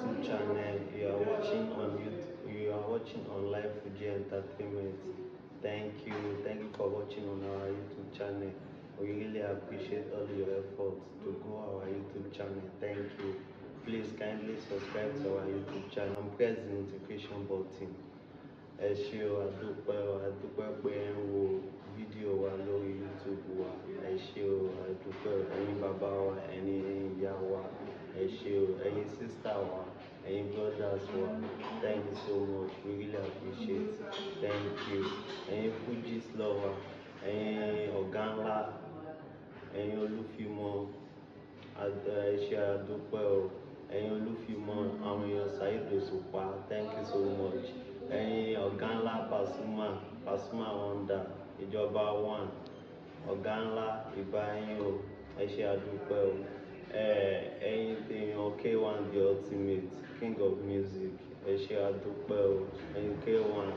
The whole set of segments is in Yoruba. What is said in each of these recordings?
YouTube channel. You are watching on YouTube. You are watching on Live Fuji Entertainment. Thank you. Thank you for watching on our YouTube channel. We really appreciate all your efforts to grow our YouTube channel. Thank you. Please kindly subscribe to our YouTube channel and press the notification button. Ẹ ṣé o, àdúpẹ́ o, àdúpẹ́ pé ẹ ń wo fídíò wa lórí YouTube wa. Ẹ ṣé o, àdúpẹ́ o, ẹ̀yin bàbá wa, ẹ̀yin ìyá wa, ẹ ṣé o, ẹ̀yin sister wa, ẹ̀yin brothers wa. Thank you so much, we really appreciate. Thank you. Ẹ̀yin Fuji lover, ẹ̀yin ọ̀gá ńlá, ẹ̀yin olúfimọ́, ẹ ṣé, àdúpẹ́ o. Ẹ̀yin olúfimọ́, àwọn èèyàn Saheed Òṣùpá, thank you so much. Ẹ̀yin ọ̀gá ńlá Pasuma, Pasuma Wonder, ìjọba one, ọ̀gá ńlá, ìbá yín o, ẹ ṣé, àdúpẹ́ o. Ẹ̀yin tèèyàn K1 the Ultimate, king of music, ẹ ṣé, àdúpẹ́ o. Ẹ̀yin K1,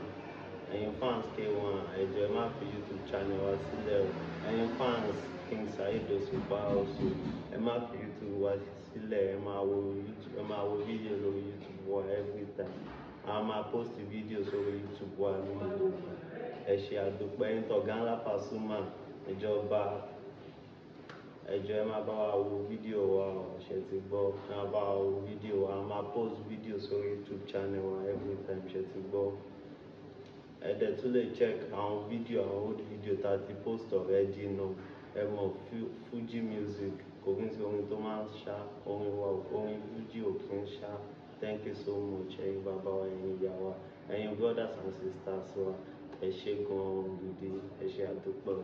ẹ̀yin fans K1, ẹ jọ̀ọ́, ẹ má fi YouTube channel wa sílẹ̀ o. Ẹ̀yin fans King Saheed Òṣùpá also, ẹ má fi YouTube wa sílẹ̀. Ẹ máa wo YouTube, ẹ máa wo fídíò lórí YouTube wa every time. A máa post fídíò sórí YouTube wa ní gbogbo ìgbà. Ẹ ṣé, àdúpẹ́. Ẹ̀yin tọ̀gá ńlá Pasuma, ìjọba, ẹ jọ̀ọ́, ẹ máa bá wa wo fídíò wa o. Ṣe ti gbọ́? Ẹ máa bá wa wo fídíò wa. A máa post fídíò sórí YouTube channel wa every time. Ṣe ti gbọ́? Ẹ dẹ̀ tún lè check àwọn fídíò, àwọn old video tá a ti post already náà. Ẹ mọ̀, Fuji music kò kí n ṣe orin tó máa ń ṣá. Orin wa, orin Fuji ò kí ń ṣá. Thank you so much, ẹ̀yin bàbá wa, ẹ̀yin ìyá wa, ẹ̀yin brothers and sisters wa. Ẹ ṣé gan-an gidi. Ẹ ṣé, àdúpẹ́ o.